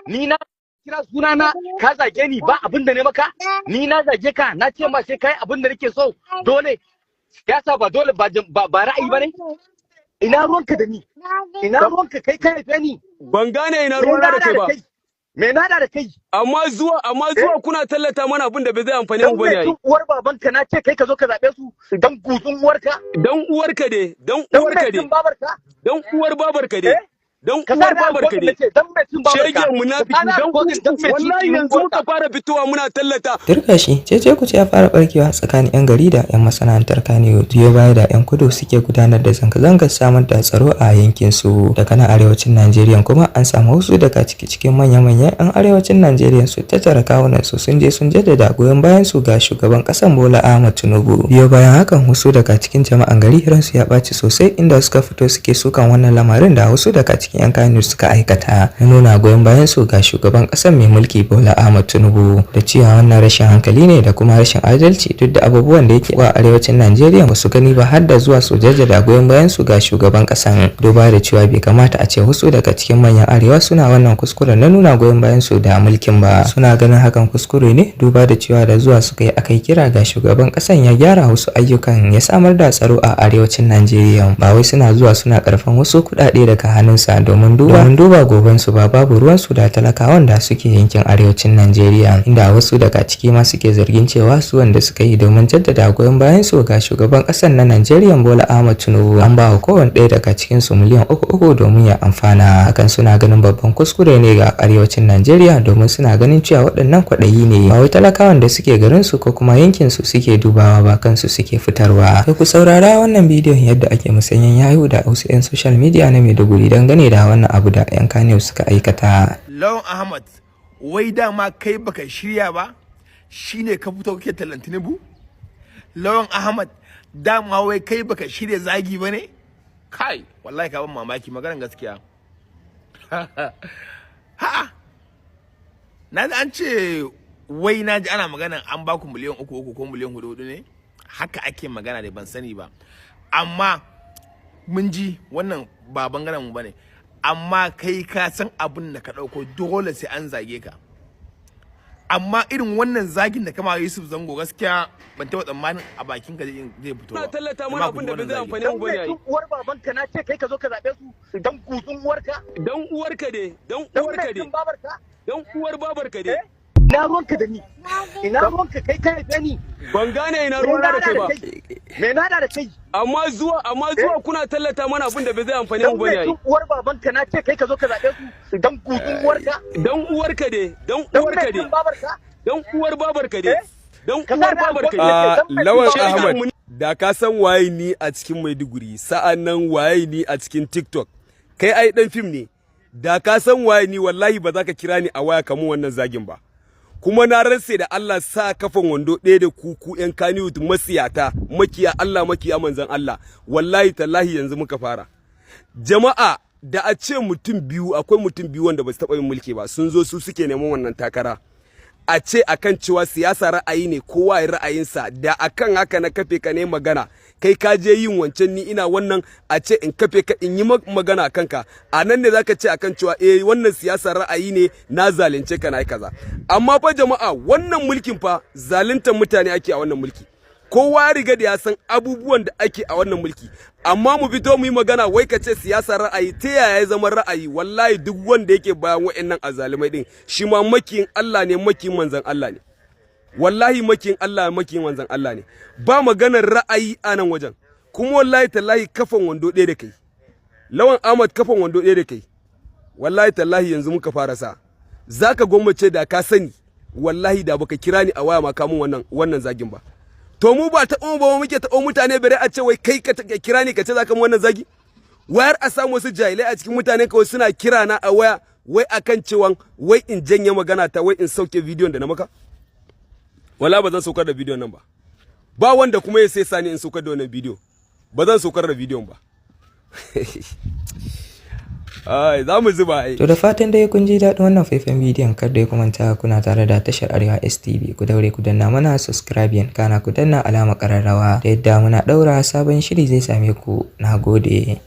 Ni na kira sunana ka zage ni, ba abin da ne maka. Ni na zage ka, na ce ma sai kai abin da nake so. Dole siyasa ba dole ba ba ra'ayi bane. Ina ruwanka da ni? Ina ruwanka? Kai kai haife ni? Ban gane ina Me ruwana na da kai da ba. kai? Me na da kai? Amma zuwa kuna tallata mana abin da bai zai amfane mu Dan bane mai ai. cin uwar babanka, na ce kai ka zo ka zabe su dan gutsun uwarka. Dan uwarka dai, dan Dan uwarka mai dai, cin babarka. Dan uwar babarka dai, Eh? Dan Ka sa uwar na babarka recording dai. nace, dan mai cin babarka. Shege Ka munafiki sa na dan recording, dan mai cin wallahi tsinin yanzu muka uwarka. fara fitowa muna tallata. Turkashi, cece kuce ya fara barkewa tsakanin 'yan gari da 'yan masana'antar Kannywood biyo baya da 'yan kudu suke gudanar da zanga-zangar samar da tsaro a yankin su. Daga nan arewacin Najeriya kuma an samu wasu daga cikin manya-manyan 'yan arewacin Najeriya su tattara kawunan su, sun je sun jaddada goyon bayan su ga shugaban kasan Bola Ahmed Tinubu. Biyo bayan hakan, wasu daga cikin jama'an gari ransu ya ɓaci sosai, inda suka fito suke sukan wannan lamarin da wasu daga cikin 'yan Kannywood suka aikata na nuna goyon bayan su ga shugaban ƙasar mai mulki Bola Ahmed Tinubu, da cewa wannan rashin hankali ne da kuma rashin adalci, duk da abubuwan da yake wa arewacin Najeriya ba su gani ba, har da zuwa su jaddada goyon bayan su ga shugaban ƙasan, duba da cewa bai kamata a ce wasu daga cikin manyan arewa suna wannan kuskuren na nuna goyon bayan su da mulkin ba. Suna ganin hakan kuskure ne, duba da cewa da zuwa suka yi akai kira ga shugaban ƙasan ya gyara wasu ayyukan, ya samar da tsaro a arewacin Najeriya, ba wai suna zuwa suna karɓan wasu kuɗaɗe daga hannunsa domin duba goben su ba, babu ruwan su da talakawan da suke yankin arewacin Najeriya, inda wasu daga ciki ma suke zargin cewa su wanda suka yi domin jaddada goyon bayan su ga shugaban ƙasar na Najeriya Bola Ahmed Tinubu, an ba wa kowanne ɗaya daga cikin su miliyan 3 3 domin ya amfana. Hakan suna ganin babban kuskure ne ga arewacin Najeriya, domin suna ganin cewa waɗannan kwaɗayi ne, ba wai talakawan da suke garin su ko kuma yankin su suke dubawa ba, kansu suke fitarwa. Sai ku saurara wannan bidiyon yadda ake musanyen yawu da wasu 'yan social media na Maiduguri dangane da wannan abu da 'yan Kannywood suka aikata. Lawan Ahmad, wai dama kai baka shirya ba, shine ka fito kake tallan Tinubu? Lawan Ahmad, dama wai kai baka shirya zagi ba ne? Kai, wallahi ka ban mamaki, maganar gaskiya. Ha, na ji an ce wai, na ji ana magana an baku miliyan 3 3 ko miliyan 4 4 ne, haka ake magana da ban sani ba. Amma mun ji wannan ba bangaren mu bane, amma kai ka san abin da ka dauko, dole sai an zage ka. Amma irin wannan zagin da kama Yusuf Zango, gaskiya ban taɓa tsammanin a bakin ka zai fito Kuna ba. tallata mana Jama'a, ku abin ji da bai wannan zai zagi. amfane Dan mu bane mai ai. cin uwar babanka, na ce kai ka zo ka zabe su dan gutsun uwarka. Dan uwarka dai, dan Dan uwarka mai dai, cin babarka. Dan uwar babarka dai. Eh? Ina ruwanka da ni? Ina ruwanka? Kai kai haife ni? Ban gane ina Me ruwana na da kai da ba. kai? Me na da kai? Amma zuwa kuna tallata mana abin da bai zai amfane mu Dan bane mai ai. cin uwar babanka, na ce kai ka zo ka zabe su dan gutsun uwarka. Dan uwarka dai, dan Dan uwarka mai dai, cin babarka. Dan uwar babarka dai. Eh? Dan Ka sa uwar na babarka recording dai. nace, A dan mai cin Lawan babarka. Ahmad, da ka san waye ni a cikin Maiduguri, sa'an nan waye ni a cikin TikTok. Kai ai dan fim ne. Da ka san waye ni, wallahi ba za ka kira ni a waya kamun wannan zagin ba. Kuma na rantse da Allah, sa kafan wando ɗaya da ku ƴan Kannywood masiyata, makiya Allah, makiya manzon Allah. Wallahi tallahi yanzu muka fara. Jama'a, da a ce mutum biyu, akwai mutum biyu wanda ba su taɓa yin mulki ba, sun zo su suke neman wannan takara. A ce akan cewa siyasa ra'ayi ne, kowa ya ra'ayinsa, da akan haka na kafe ka ne magana. Kai ka je yin wancan, ni ina wannan, a ce in kafe ka in yi magana a kanka, a nan ne zaka ce akan cewa eh, wannan siyasa ra'ayi ne, na zalunce ka, na yi kaza. Amma fa jama'a, wannan mulkin fa zaluntar mutane ake a wannan mulki. Kowa ya riga da ya san abubuwan da ake a wannan mulki, amma mu fito mu yi magana, wai ka ce siyasa ra'ayi. Ta yaya ya zama ra'ayi? Wallahi duk wanda yake bayan wa'annan azalumai din, shi ma makiyin Allah ne, makiyin manzon Allah ne. Wallahi makiyin Allah, makiyin manzon Allah ne. Ba maganar ra'ayi a nan wajen. Kuma wallahi tallahi kafan wando ɗaya da kai, Lawan Ahmad, kafan wando ɗaya da kai, wallahi tallahi yanzu muka fara sa. Zaka gwammace da ka sani, wallahi da baka kira ni a waya ma kamun wannan zagin ba. To mu ba taɓo ba muke taɓo mutane, bare a ce wai kai ka kira ni ka ce zaka mu wannan zagi. Wayar a samu wasu jahilai a cikin mutane kawai suna kira na a waya, wai akan cewa wai in janye magana ta, wai in sauke bidiyon da na maka. Wala ba zan saukar da bidiyon nan ba. Ba wanda kuma ya sai sani in saukar da wannan bidiyo. Ba zan saukar da bidiyon ba. Ai za mu zuba ai. To, da fatan dai kun ji daɗin wannan faifan bidiyon. Kar da ku manta, kuna tare da tashar Arewa STV. Ku daure ku danna mana subscribe, kana ku danna alamar ƙararrawa, da yadda muna ɗaura sabon shiri zai same ku. Na gode.